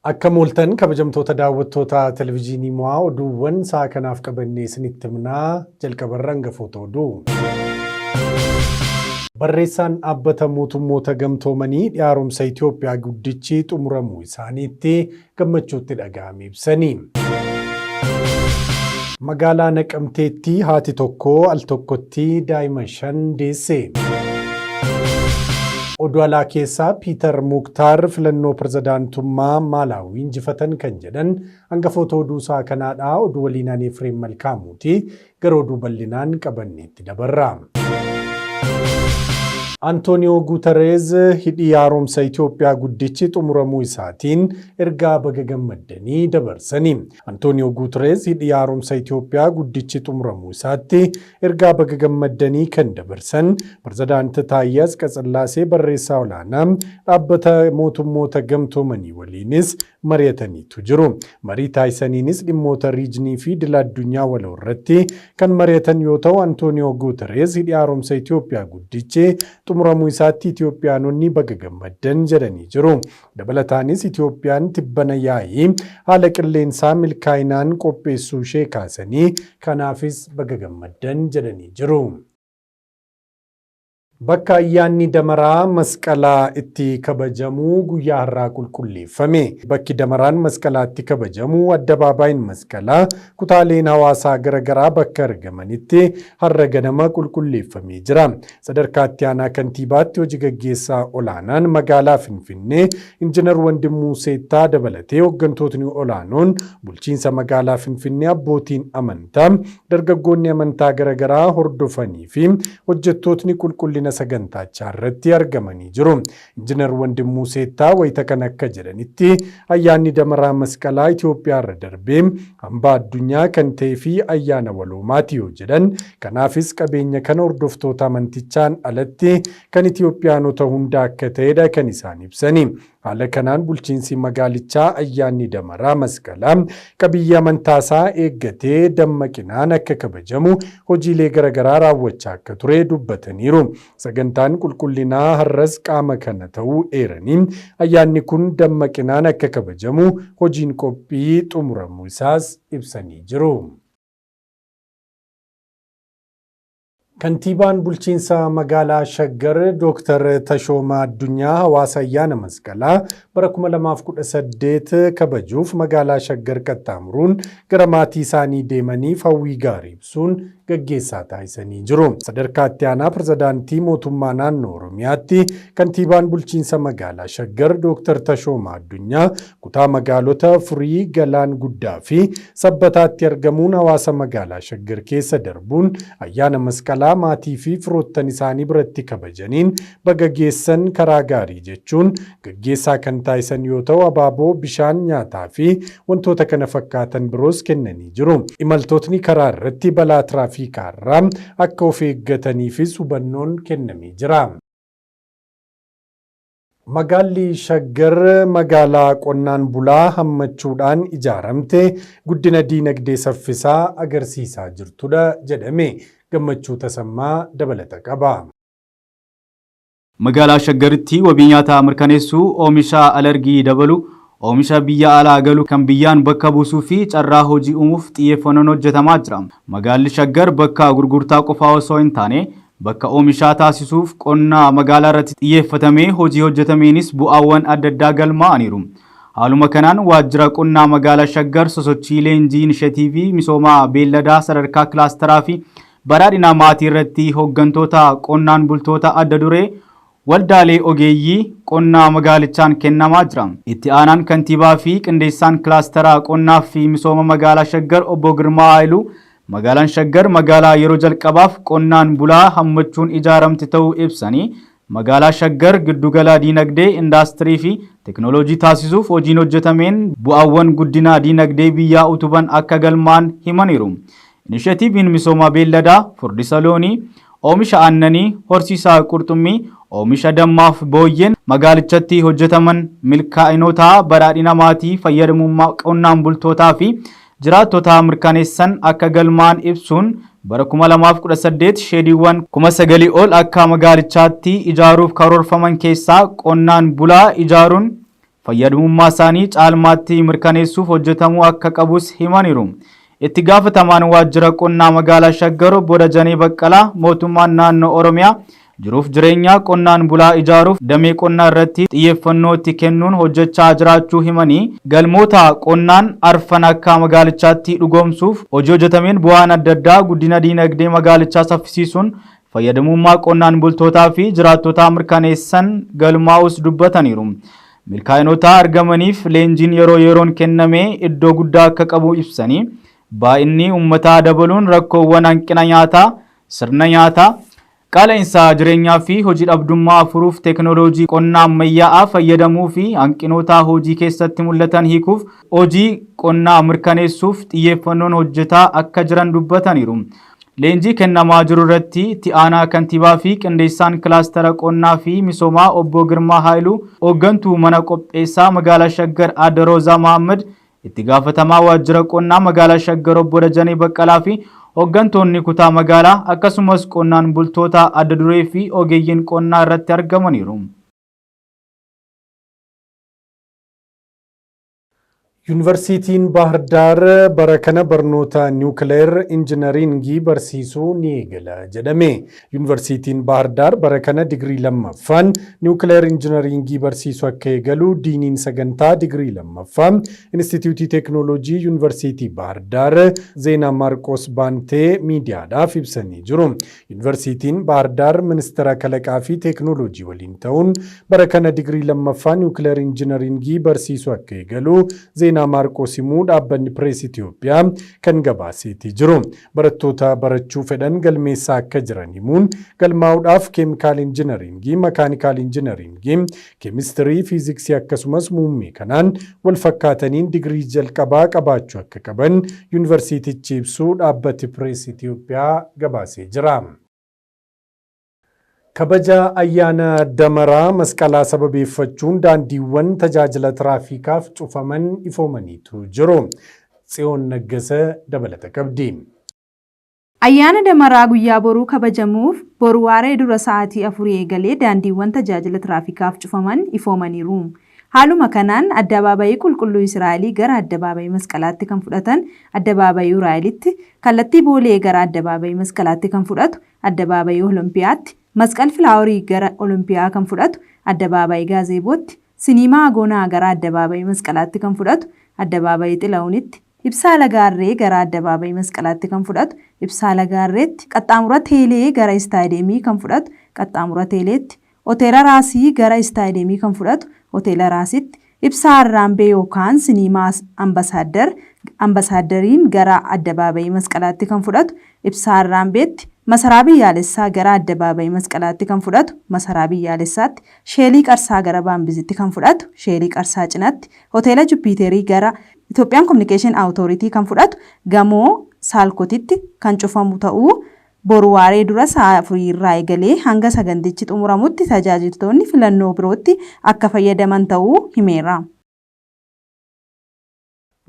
Akkam ooltan kabajamtoota daawwattoota televizyiinii mo'aa oduuwwan sa'a kanaaf qabannee isinitti himnaa jalqabarra hangafoota oduu. Barreessaan dhaabbata mootummoota gamtoomanii dhiyaaromsa Itoophiyaa guddichi xumuramuu isaaniitti gammachuutti dhaga'ame ibsanii. Magaalaa Naqamteetti haati tokko al tokkotti daa'ima 5 deesse. Oduu alaa keessaa Piitar Muktaar filannoo pirezidaantummaa Maalaawii injifatan kan jedhan hangafoota oduu isaa kanaadha. Oduu waliin ani Efreem Malkaamuuti. Gara oduu bal'inaan qabanneetti dabarra. Antooniyoo Guutareez hidhi haaromsa Itoophiyaa guddichi xumuramuu isaatiin ergaa baga gammaddanii dabarsani. Antooniyoo Guutareez hidhi haaromsa Itoophiyaa guddichi xumuramuu isaatti ergaa baga gammaddanii kan dabarsan Pirezidaant Taayyee Atsqatsillaasee barreessaa olaanaa dhaabbata mootummoota gamtoomanii waliinis mari'ataniitu jiru. Marii taasisaniinis dhimmoota riijnii fi idila addunyaa waloo irratti kan mari'atan yoo ta'u, Antooniyoo Guutareez hidhi haaromsa Itoophiyaa guddichi xumuramuu isaatti Itoophiyaanonni baga gammaddan jedhanii jiru. Dabalataanis Itoophiyaan tibbana yaa'ii haala qilleensaa milkaa'inaan qopheessuu ishee kaasanii kanaafis baga gammaddan jedhanii jiru. Bakka ayyaanni Damaraa Masqalaa itti kabajamu guyyaa har'aa qulqulleeffame. Bakki Damaraan Masqalaa itti kabajamu Addabaabaayiin Masqalaa kutaaleen hawaasaa garagaraa bakka argamanitti har'a ganama qulqulleeffamee jira. Sadarkaa Itti Aanaa Kantiibaatti Hoji Gaggeessaa Olaanaan Magaalaa Finfinnee Injinar Wandimmuu Seettaa dabalatee hoggantootni olaanoon bulchiinsa magaalaa Finfinnee, abbootiin amantaa, dargaggoonni amantaa garagaraa hordofanii fi hojjettootni qulqullina sagantaachaa irratti argamanii jiru. Injinar Wandimmuu Seettaa wayita kana akka jedhanitti, ayyaanni Damaraa Masqalaa Itoophiyaarra darbee hambaa addunyaa kan ta'ee fi ayyaana waloomaati yoo jedhan, kanaafis qabeenya kana hordoftoota amantichaan alatti kan Itoophiyaanota hunda akka ta'edha kan isaan ibsani. Haala kanaan bulchiinsi magaalichaa ayyaanni Damaraa Masqalaa qabiyyee amantaasaa eeggatee dammaqinaan akka kabajamu hojiilee garagaraa raawwachaa akka ture dubbataniiru. Sagantaan qulqullinaa har'as qaama kana ta'uu eeranii, ayyaanni kun dammaqinaan akka kabajamu hojiin qophii xumuramuu isaas ibsanii jiru. Kantiibaan bulchiinsa magaalaa Shaggar Dooktar Tashooma Addunyaa hawaasa ayyaana Masqalaa bara 2018 kabajuuf magaalaa Shaggar qaxxaamuruun gara maatii isaanii deemaniif hawwii gaarii ibsuun gaggeessaa taasisanii jiru. Sadarkaa Itti Aanaa Pirezidaantii Mootummaa Naannoo Oromiyaatti Kantiibaan Bulchiinsa Magaalaa Shaggar Dooktar Tashoomaa Addunyaa kutaa magaalota Furii, Galaan Guddaa fi Sabbataatti argamuun hawaasa magaalaa Shaggar keessa darbuun ayyaana Masqalaa maatii fi firoottan isaanii biratti kabajaniin baga geessan karaa gaarii jechuun gaggeessaa kan taasisan yoo ta'u abaaboo, bishaan, nyaataa fi wantoota kana fakkaatan biroos kennanii jiru. Imaltootni karaa irratti balaa tiraafiikaa irraa akka of eeggataniifis hubannoon kennamee jira. Magaalli Shaggar magaalaa qonnaan bulaa hammachuudhaan ijaaramte guddina diinagdee saffisaa agarsiisaa jirtudha jedhame. Gammachuu Tasammaa dabalata qaba. Magaalaa Shaggaritti wabii nyaataa mirkaneessuu, oomisha alergii dabaluu, oomisha biyya alaa galu kan biyyaan bakka buusuu fi carraa hojii uumuuf xiyyeeffannoon hojjetamaa jira. Magaalli Shaggar bakka gurgurtaa qofaa osoo hin taane bakka oomishaa taasisuuf qonna magaalaa irratti xiyyeeffatamee hojii hojjetameenis bu'aawwan adda addaa galmaa'aniiru. Haaluma kanaan waajjira qonnaa magaalaa Shaggar sosochii leenjii inisheetiivii misooma beelladaa sadarkaa kilaastaraa fi Badhaadhina maatii irratti hoggantoota qonnaan bultoota adda duree waldaalee ogeeyyii qonnaa magaalichaan kennamaa jira. Itti aanaan kantiibaa fi qindeessaan kilaastara qonnaa fi misooma magaalaa Shaggar obbo Girmaa Haayiluu magaalaan Shaggar magaalaa yeroo jalqabaaf qonnaan bulaa hammachuun ijaaramte ta'uu ibsanii magaalaa Shaggar giddugala diinagdee, indaastirii fi teknooloojii taasisuuf hojiin hojjetameen bu'aawwan guddina diinagdee biyyaa utuban akka galmaa'an himaniiru. Inisheetiiviin misooma beelladaa, furdisa loonii, oomisha aannanii, horsiisa qurxummii, Oomisha dammaaf booyyeen magaalichatti hojjetaman milkaa'inoota badhaadhina maatii, fayyadamummaa qonnaan bultootaa fi jiraattotaa mirkaneessan akka galmaan ibsuun, bara 2018 sheediiwwan 9,000 ol akka magaalichaatti ijaaruuf karoorfaman keessaa qonnaan bulaa ijaaruun fayyadamummaa isaanii caalmaatti mirkaneessuuf hojjetamuu akka qabus himaniiru. Itti gaafatamaan waajjira qonnaa magaalaa Shaggar Obbo Dajanee Baqqalaa, mootummaan naannoo Oromiyaa jiruuf jireenya qonnaan bulaa ijaaruuf damee qonnaa irratti xiyyeeffannoo itti kennuun hojjechaa jiraachuu himanii, galmoota qonnaan arfan akka magaalichaatti dhugoomsuuf hojii hojjetameen bu'aan adda addaa guddina diinagdee magaalichaa saffisiisuun fayyadamummaa qonnaan bultootaa fi jiraattotaa mirkaneessan galmaa'us dubbataniiru. Milkaa'inoota argamaniif leenjiin yeroo yeroon kennamee iddoo guddaa akka qabu ibsanii, baay'inni uummataa dabaluun rakkoowwan hanqina nyaataa, sirna nyaataa, qaala'insa jireenyaa fi hojii dhabdummaa furuuf teekinooloojii qonnaa ammayyaa'aa fayyadamuu fi hanqinoota hojii keessatti mul'atan hiikuuf hojii qonnaa mirkaneessuuf xiyyeeffannoon hojjetaa akka jiran dubbataniiru. Leenjii kennamaa jiru irratti itti aanaa kantiibaa fi qindeessaan kilaastara qonnaa fi misoomaa Obbo Girmaa Haayiluu, hooggantuu mana qopheessaa magaalaa Shaggar Aadde Roozaa Mahammad, itti gaafatamaa waajjira qonnaa magaalaa Shaggar Obbo Dajanee Baqqalaa fi hooggantoonni kutaa magaalaa, akkasumas qonnaan bultoota adda duree fi ogeeyyiin qonnaa irratti argamaniiru. Yuunivarsiitiin Baahir Daar bara kana barnoota niwukileer injinariingii barsiisuu ni eegala jedhame. Yuunivarsiitiin Baahir Daar bara kana digirii lammaffaan niwukileer injinariingii barsiisuu akka eegalu diiniin sagantaa digirii lammaffaa Inistituutii Teekinooloojii Yuunivarsiitii Baahir Daar Zeenaa Maarqos Baantee miidiyaadhaaf ibsanii jiru. Yuunivarsiitiin Baahir Daar Ministeera Kalaqaa fi Teekinooloojii waliin ta'uun bara kana digirii lammaffaa niwukileer injinariingii barsiisuu akka eegalu Zeenaa Maarqos himuu dhaabbanni Pirees Itoophiyaa kan gabaaseetii jiru. Barattoota barachuu fedhan galmeessaa akka jiran himuun, galmaa'uudhaaf keemikaal injinariingii, makaanikaal injinariingii, keemistirii, fiiziksii akkasumas muummee kanaan wal fakkaataniin digirii jalqabaa qabaachuu akka qaban yuunivarsiitichi ibsuu dhaabbati Pirees Itoophiyaa gabaasee jira. Kabaja ayyaana Damaraa Masqalaa sababeeffachuun daandiiwwan tajaajila tiraafiikaaf cufaman ifoomaniitu jiru. Tsiyoon Naggasa dabalata qabdi. Ayyaana Damaraa guyyaa boruu kabajamuuf boru waaree dura sa'aatii 4 eegalee daandiiwwan tajaajila tiraafikaaf cufaman ifoomaniiru. Haaluma kanaan Addabaabayii Qulqulluu Isiraa'elii gara Addabaabayii Masqalaatti kan fudhatan Addabaabayii Uraa'elitti, kallattii Boolee gara Addabaabayii Masqalaatti kan fudhatu Addabaabayii Olompiyaatti, Masqal Filaaworii gara Olompiyaa kan fudhatu Addabaabayii Gaazeebootti, Siniimaa Agoonaa gara Addabaabayii Masqalaatti kan fudhatu Addabaabayii Xilahunitti, Ibsaa Lagaarree gara Addabaabayii Masqalaatti kan fudhatu Ibsaa Lagaarreetti, Qaxxaamura Teelee gara Istaadiyeemii kan fudhatu Qaxxaamura Teeleetti, Hoteela Raasii gara Istaadiyeemii kan fudhatu Hoteela Raasitti, Ibsaa Arraambee yookaan Siniimaa Ambasaaddar Ambasaaddariin gara Addabaabayii Masqalaatti kan fudhatu Ibsaa Arraambeetti, Masaraa Biyyaalessaa gara Addabaabayii Masqalaatti kan fudhatu Masaraa Biyyaalessaatti, Sheelii Qarsaa gara Baambizitti kan fudhatu Sheelii Qarsaa cinatti, Hoteela Juppiiterii gara Itoophiyaan Kominikeeshin Awutooritii kan fudhatu gamoo Saalkotitti kan cufamu ta'uu, boru waaree dura sa'a 4 irraa eegalee hanga sagantichi xumuramutti tajaajiltoonni filannoo birootti akka fayyadaman ta'uu himeera.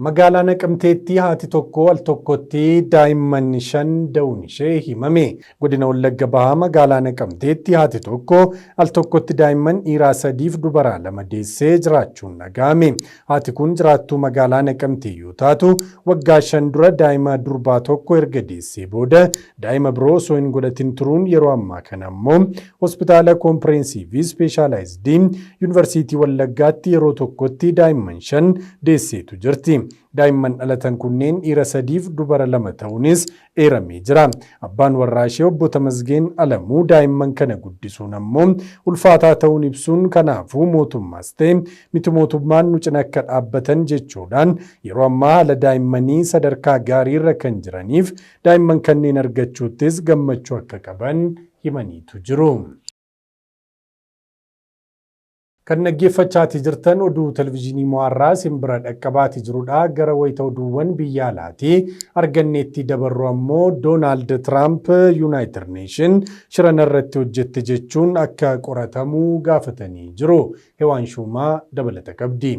Magaalaa Naqamteetti haati tokko al tokkotti daa'imman 5 da'uun ishee himame. Godina Wallagga Bahaa magaalaa Naqamteetti haati tokko al tokkotti daa'imman dhiiraa 3f dubaraa 2 deessee jiraachuun dhaga'ame. Haati kun jiraattuu magaalaa Naqamtee yoo taatu, waggaa 5 dura daa'ima durbaa tokko erga deessee booda daa'ima biroo osoo hin godhatin turuun yeroo ammaa kana ammoo Hospitaala Kompireensivii Ispeeshaalaayizdii Yuunivarsiitii Wallaggaatti yeroo tokkotti daa'imman 5 deesseetu jirti. Daa'imman dhalatan kunneen dhiira 3f dubara 2 ta'uunis eeramee jira. Abbaan warraa ishee Obbo Tamasgeen Alamuu daa'imman kana guddisuun ammoo ulfaataa ta'uun ibsuun, kanaafuu mootummaas ta'e miti mootummaan nu cina akka dhaabbatan jechuudhaan yeroo ammaa haala daa'immanii sadarkaa gaariirra kan jiraniif daa'imman kanneen argachuuttis gammachuu akka qaban himaniitu jiru. Kan dhaggeeffachaati jirtan oduu televizyiinii Mo'aarraa simbira dhaqqabaati jirudha. Gara wayita oduuwwan biyya alaati arganneetti dabarru ammoo, Doonaald Tiraamp United Nation shira narratti hojjette jechuun akka qoratamu gaafatanii jiru. Hewaan Shuumaa dabalata qabdi.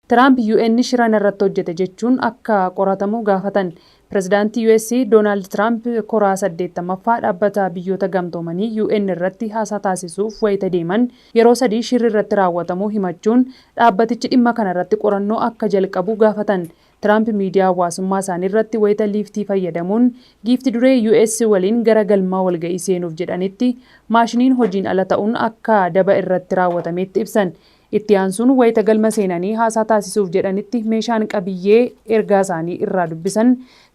Tiraamp UN shira irratti hojjete jechuun akka qoratamu gaafatan. Pireezidaantii US Doonaald Tiraamp koraa 80ffaa Dhaabbata Biyyoota Gamtoomanii UN irratti haasaa taasisuuf wayita deeman yeroo 3 shirri irratti raawwatamuu himachuun dhaabbatichi dhimma kana irratti qorannoo akka jalqabu gaafatan. Tiraamp miidiyaa hawaasummaa isaanii irratti wayita liiftii fayyadamuun giifti duree US waliin gara galma walga'ii seenuuf jedhanitti maashiniin hojiin ala ta'uun akka daba irratti raawwatametti ibsan. Itti aansuun wayita galma seenanii haasaa taasisuuf jedhanitti meeshaan qabiyyee ergaa isaanii irraa dubbisan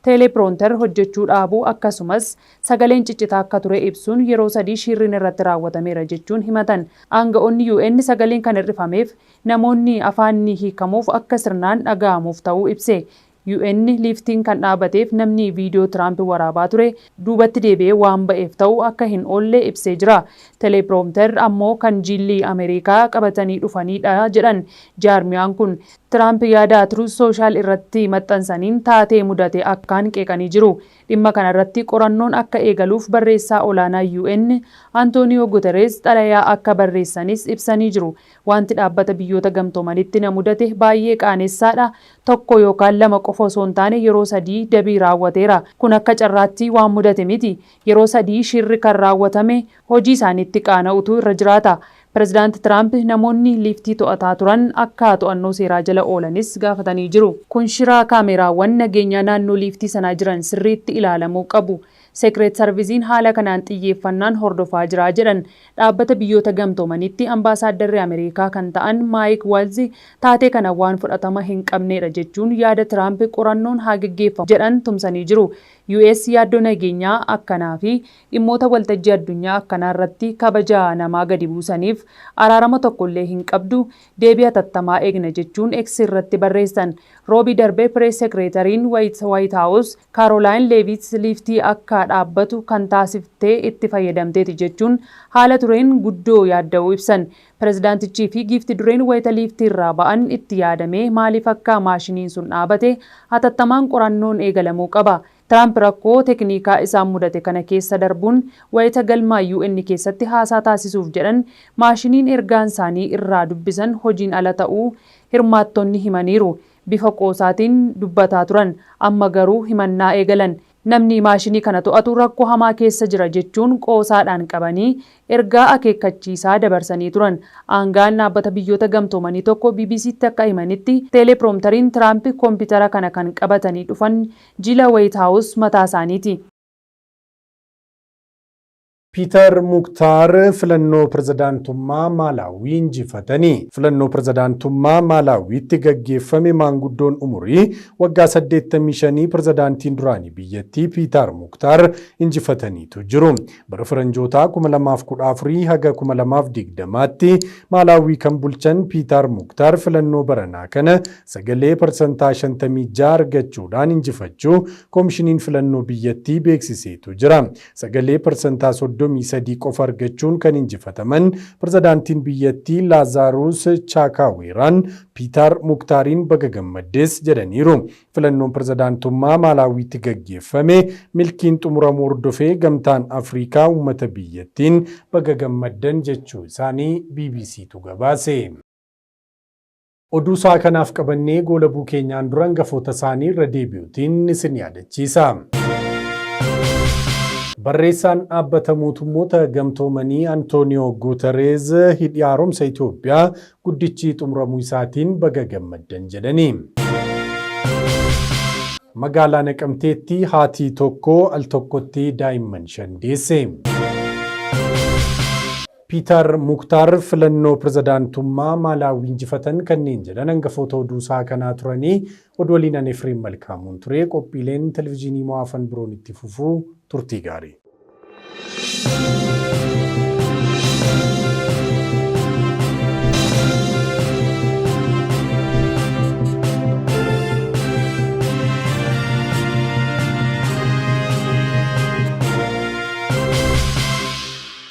teleprompter hojjechuu dhaabuu, akkasumas sagaleen ciccitaa akka ture ibsuun yeroo 3 shirriin irratti raawwatameera jechuun himatan. Aanga'oonni UN sagaleen kan hir'ifameef namoonni afaanni hiikamuuf akka sirnaan dhaga'amuuf ta'uu ibse. UN liiftiin kan dhaabateef namni viidiyoo Tiraamp waraabaa ture duubatti deebi'ee waan ba'eef ta'uu akka hin oolle ibsee jira. Teleprompter ammoo kan jilli Ameerikaa qabatanii dhufanidha jedhan jaarmiyaan kun. Tiraamp yaada Truth Social irratti maxxansaniin taatee mudate akkaan qeeqanii jiru. Dhimma kanarratti qorannoon akka eegaluuf barreessaa olaanaa UN Antooniyoo Guterres xalayaa akka barreessanis ibsanii jiru. Wanti Dhaabbata Biyyoota Gamtoomanitti na mudate baay'ee qaanessaadha. Tokko yookaan lama qofa osoo hin taane yeroo 3 dabii raawwateera. Kun akka carraatti waan mudate miti. Yeroo 3 shirri kan raawwatame, hojii isaaniitti qaana'utu irra jiraata. Pireezidaant Tiraamp namoonni liiftii to'ataa turan akka to'annoo seeraa jala oolanis gaafatanii jiru. Kun shira, kaameraawwan nageenyaa naannoo liiftii sanaa jiran sirriitti ilaalamuu qabu. Secret Serviceiin haala kanaan xiyyeeffannaan hordofaa jira jedhan. Dhaabbata Biyyoota Gamtoomanitti ambaasaaddarri Ameerikaa kan ta'an Maayik Walzi taatee kana waan fudhatama hin qabneedha jechuun yaada Tiraamp qorannoon haa geggeeffamu jedhan tumsanii jiru. US yaaddoo nageenyaa akkanaa fi dhimmoota waltajjii addunyaa akkanaa irratti kabaja namaa gadi buusaniif araarama tokkollee hin qabdu, deebii hatattamaa eegna jechuun X irratti barreessan. Roobii darbee Press Secretaryn White House Kaarolaayin Leevit liiftii akka dhaabbatu kan taasiftee itti fayyadamteeti jechuun haala tureen guddoo yaadda'uu ibsan. Pireezidaantichii fi giifti dureen wayita liiftii irraa ba'an itti yaadamee maaliif akka maashiniin sun dhaabate hatattamaan qorannoon eegalamuu qaba. Tiraamp rakkoo tekniikaa isaan mudate kana keessa darbuun wayita galmaa UN keessatti haasaa taasisuuf jedhan maashiniin ergaan isaanii irraa dubbisan hojiin ala ta'uu hirmaattonni himaniiru. Bifa qoosaatiin dubbataa turan, amma garuu himannaa eegalan. Namni maashinii kana to'atu rakkoo hamaa keessa jira jechuun qoosaadhaan qabanii ergaa akeekkachiisaa dabarsanii turan. Aangaan Dhaabbata Biyyoota Gamtoomanii tokko BBCtti akka himanitti teleprompteriin Tiraamp koompitara kana kan qabatanii dhufan jila White House mataa isaaniiti. Piiter Muktaar filannoo pirezidaantummaa Maalaawii injifatanii. Filannoo pirezidaantummaa Maalaawiitti gaggeeffame maanguddoon umurii waggaa 85, pirezidaantiin duraanii biyyattii Piiter Muktaar injifataniitu jiru. Bara faranjootaa 2014 haga 2020tti Maalaawii kan bulchan Piiter Muktaar filannoo baranaa kana sagalee 56% argachuudhaan injifachuu koomishiniin filannoo biyyattii beeksiseetu jira. Sagalee 33% qofa argachuun kan injifataman pirezidaantiin biyyattii Laazaarus Chaakaaweeraan Piiter Muktaariin baga gammaddees jedhaniiru. Filannoon pirezidaantummaa Maalaawiitti gaggeeffame milkiin xumuramuu hordofee Gamtaan Afrikaa uummata biyyattiin baga gammaddan jechuu isaanii BBCtu gabaase. Oduu isaa kanaaf qabannee goolabuu keenyaan dura hangafoota isaanii irra deebi'uutiin isin yaadachiisa. Barreessaan Dhaabbata Mootummoota Gamtoomanii Antooniyoo Guutereez hidhi haaromsa Itoophiyaa guddichi xumuramuu isaatiin baga gammaddan jedhani. Magaalaa Naqamteetti haati tokko al tokkotti daa'imman 5 deesse. Piiter Muktaar filannoo pirezidaantummaa Maalaawii injifatan kanneen jedhan hangafoota oduu isaa kanaa turanii. Oduu waliin ani Efreem Malkaamuun ture. Qophiileen televizyiinii mo'aafan biroon itti fufuu, turtii gaarii.